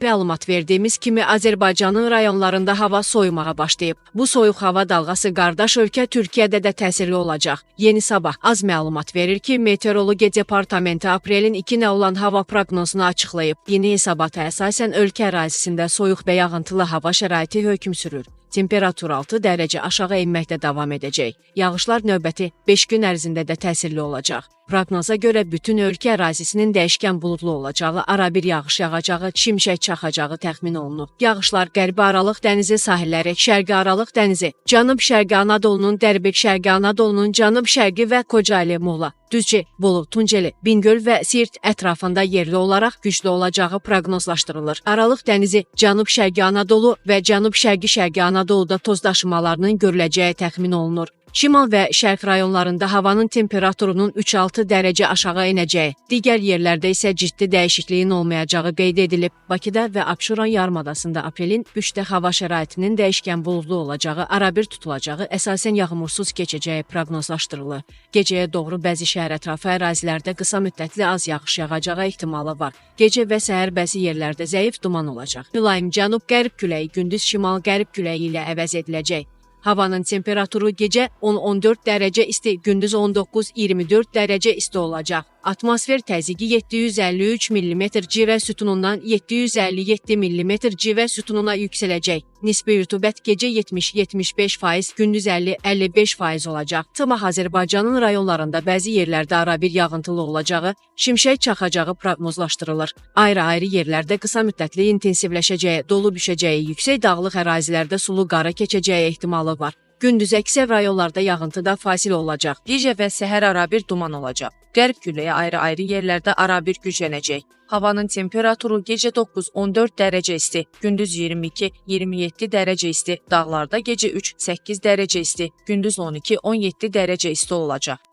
Məlumat verdiyimiz kimi Azərbaycanın rayonlarında hava soyumağa başlayıb. Bu soyuq hava dalğası qardaş ölkə Türkiyədə də təsirli olacaq. Yeni Sabah az məlumat verir ki, Meteorologiya Departamenti aprelin 2-nə olan hava proqnozunu açıqlayıb. Yeni hesabata əsasən ölkə ərazisində soyuq və yağıntılı hava şəraiti hökm sürür. Temperatur 6 dərəcə aşağı enməkdə davam edəcək. Yağışlar növbəti 5 gün ərzində də təsirli olacaq. Proqnoza görə bütün ölkə ərazisinin dəyişkən buludlu olacağı, arabir yağış yağacağı, şimşək çaxacağı təxmin olunur. Yağışlar Qərbi Aralıq dənizi sahilləri, Şərqi Aralıq dənizi, Cənub-Şərqi Anadolunun, Dərbi-Şərqi Anadolunun cənub-şərqi və Kocaeli, Muğla, Düzcə, Bolu, Tunceli, Bingöl və Siirt ətrafında yerli olaraq güclü olacağı proqnozlaşdırılır. Aralıq dənizi, Cənub-Şərqi Anadolu və Cənub-Şərqi Şərqi Anadoluda toz daşımalarının görüləcəyi təxmin olunur. Şimal və şərq rayonlarında havanın temperaturunun 3-6 dərəcə aşağı enəcəyi, digər yerlərdə isə ciddi dəyişikliyin olmayacağı qeyd edilib. Bakıda və Abşeron yarımadasında aprelin 3-də hava şəraitinin dəyişkən buludlu olacağı, arabir tutulacağı, əsasən yağmursuz keçəcəyi proqnozlaşdırılır. Gecəyə doğru bəzi şəhər ətrafı ərazilərdə qısa müddətli az yağış yağacağı ehtimalı var. Gecə və səhər bəzi yerlərdə zəif duman olacaq. Mülayim cənub-qərb küləyi gündüz şimal-qərb küləyi ilə əvəz ediləcək. Havanın temperaturu gecə 10-14 dərəcə isti, gündüz 19-24 dərəcə isti olacaq. Atmosfer təzyiqi 753 mm civə sütunundan 757 mm civə sütununa yüksələcək. Nisbi rütubət gecə 70-75%, gündüz 50-55% olacaq. Sabah Azərbaycanın rayonlarında bəzi yerlərdə arabir yağıntılı olacağı, şimşək çaxacağı proqnozlaşdırılır. Ayrı-ayrı yerlərdə qısa müddətli intensivləşəcəyi, dolu düşəcəyi, yüksək dağlıq ərazilərdə sulu qara keçəcəyi ehtimalı var. Gündüz əksər rayonlarda yağıntıda fasilə olacaq. Gecə və səhər arabir duman olacaq. Qərb küləyi ayrı-ayrı yerlərdə arabir güclənəcək. Havanın temperaturu gecə 9-14 dərəcə isti, gündüz 22-27 dərəcə isti, dağlarda gecə 3-8 dərəcə isti, gündüz 12-17 dərəcə isti olacaq.